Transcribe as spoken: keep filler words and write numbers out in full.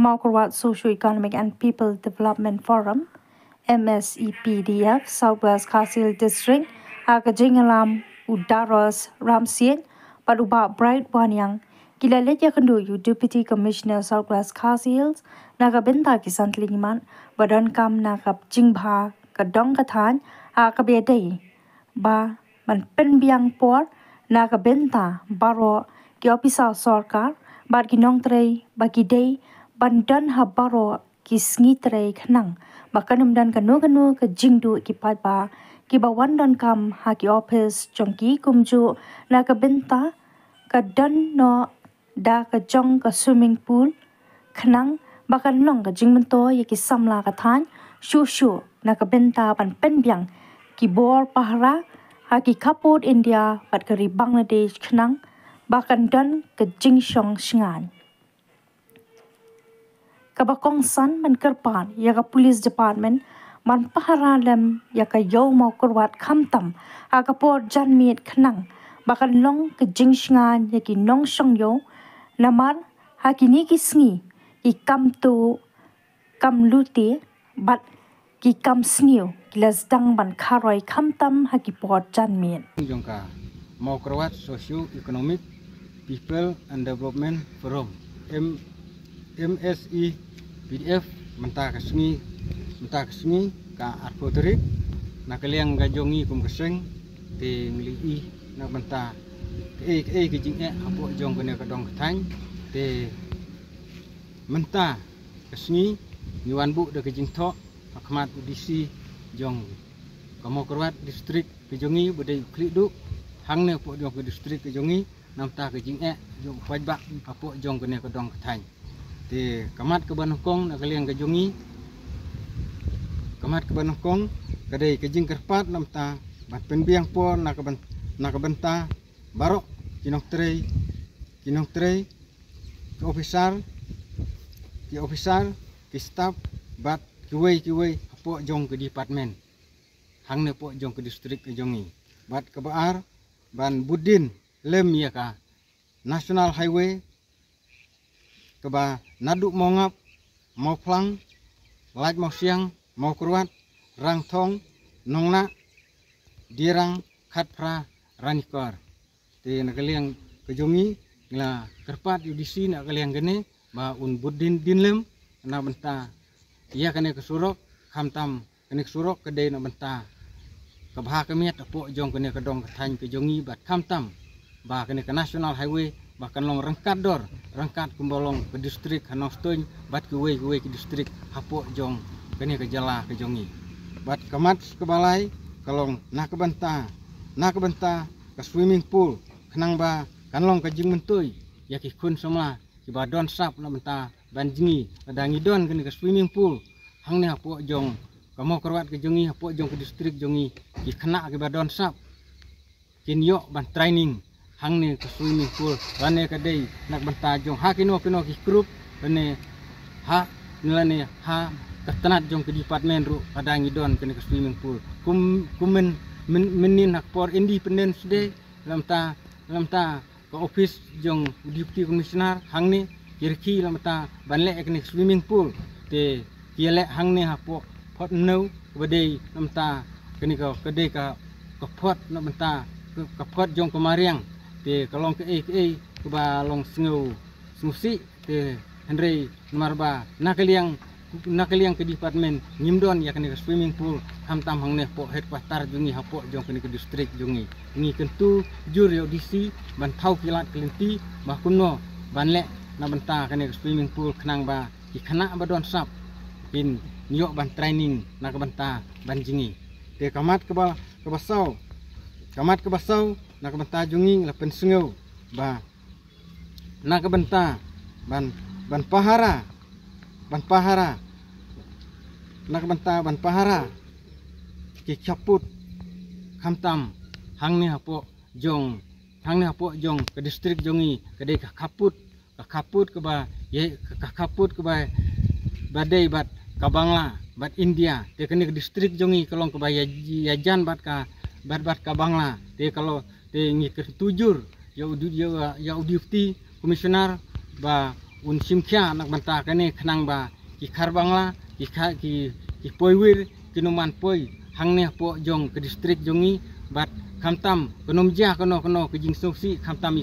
Mawkyrwat Socio-Economic and People Development Forum, M S E P D F, South West Khasi Hills District, ha ka jingïalam u Daros Ramsiej bad u Bah Bright Wanniang, ki la leit ïakynduh ïa u Deputy Commissioner South West Khasi Hills na ka bynta ki san tylli ki mat ba donkam na ka jingbha ka dong ka thaiñ, ha kaba ïadei ba ban pynbiang por na ka bynta baroh ki ophisar sorkar bad ki nongtrei ba ki dei ban don ha baroh ki sngi trei, khnang ba kan ym don kano kano ka jingduh ki paidbah kiba wan donkam ha ki ophis jong ki, kumjuh na ka bynta ka don noh da ka jong ka swimming pool, khnang ba kan long ka jingmyntoi ïa ki samla ka thaiñ, shuh shuh na ka bynta ban pynbiang ki bor pahara ha ki khappud India bad ka ri Bangladesh, khnang ba kan don ka jingshong shngaiñ. Kaba kongsan ban kyrpad ïa ka Police Department ban pahara lem ïa ka Ïew Mawkyrwat khamtam ha ka por janmiet, khnang ba kan long ka jingshngaiñ ïa ki nongshong ïew, namar ha kine ki sngi ki kam tuh, kam lute bad ki kam sniew ki la sdang ban kharoi khamtam ha ki por janmiet. Jong ka Mawkyrwat Socio Economic People and Development Forum, M MSEPDF, mynta ka sngi, mynta ka sngi ka arphew tarik, na ka liang ka jong ngi kum ka seng te ngi la ïohi na ka bynta kaei kaei ka jingeh hapoh jong kane ka dong ka thaiñ. Te mynta ka sngi ngi wan buh da ka jingthoh ha khmat u DC jong ka Mawkyrwat District ka jong ngi, ba dei u khlieh duh hangne hapoh jong ka district ka jong ngi, na ka bynta ka jingeh jong u paidbah hapoh jong kane ka dong ka thaiñ. Te ka mat kaba nyngkong na ka liang ka jong ngi, ka mat kaba nyngkong ka dei ka jingkyrpad na ka bynta ban pynbiang por na ka byn-, na ka bynta baroh ki nongtrei, ki nongtrei, ki officer, ki officer, ki staff bad kiwei kiwei hapoh jong ka department hangne hapoh jong ka district ka jong ngi. Bad kaba ar, ban bud dien lem ïa ka National Highway kaba naduh Mawngap, Mawphlang, Laitumkhrah, Mawkyrwat, Rangthong, Nongnah, Diarang, Khatphra, Ranikor. Te na ka liang ka jong ngi, ngi la kyrpad ïa u DC na ka liang kane ba un bud dien dien lem na ka bynta ïa kane ka surok, khamtam kane ka surok ka dei na ka bynta ka bha ka miat hapoh jong kane ka dong ka thaiñ ka jong ngi, bad khamtam ba kane ka National Highway ba kan long ryngkat dor, ryngkat kumba long ka district ha Nongstoiñ bad kiwei kiwei ki district hapoh jong kane ka jylla ka jong ngi. Bad ka mat kaba lai ka long na ka bynta, na ka bynta ka swimming pool, khnang ba kan long ka jingmyntoi ïa ki khun samla kiba don sap na ka bynta ban jngi. Lada ngi don kane ka swimming pool hangne hapoh jong ka Mawkyrwat ka jong ngi, hapoh jong ka district jong ngi, ki khynnah kiba don sap kin ïoh ban training hangne ka swimming pool. Lane ka dei na ka bynta jong ha kino kino ki group, lane ha, lane ha ka tnat jong ka department ruh, lada ngi don kane ka swimming pool. Kum, kum myn, myn, mynnin ha ka por Independence Day, na ka bynta, na ka bynta ka office jong u Deputy Commissioner hangne ki rkhie na ka bynta ban leh ïa kane ka swimming pool. Te ki ïaleh hangne hapoh Photmnew, kaba dei na ka bynta kane ka, ka dei ka, ka phot na ka bynta ka, ka phot jong ka mariang. Te ka long kaei kaei kaba long sngew, sngewsih. Te hynrei namar ba na ka liang, na ka liang ka department ngim don ïa kane ka swimming pool, khamtam hangne hapoh headquarter jong ngi, hapoh jong kane ka district jong ngi. Ngi kyntu jur ïa u DC ban thaw ki lad ki lynti ba kumno ban leh na ka bynta kane ka swimming pool, khnang ba ki khynnah ba don sap kin ïoh ban training na ka bynta ban jngi. Te ka mat kaba, kaba saw, ka mat kaba saw na ka bynta jong ngi, la pynsngew ba na ka bynta ban, ban pahara, ban pahara, na ka bynta ban pahara ki khappud, khamtam hangne hapoh jong, hangne hapoh jong ka district jong ngi, ka dei ka khappud, ka khappud kaba ïa, ka khappud kaba, ba dei bad ka Bangla bad India. Te kane ka district jong ngi ka long kaba ïa, ïajan bad ka, bad, bad ka Bangla. Te ka long, te ngi kyntu jur ïa u du-, ïa, ïa u Deputy Commissioner ba Un shim khia na ka bynta kane khnang ba ki Khar Bangla, ki kha ki ki poiwir kin ym man poi hangne hapoh jong ka district jong ngi, bad khamtam kan ym jia kano kano ka jingsngewsih, khamtam i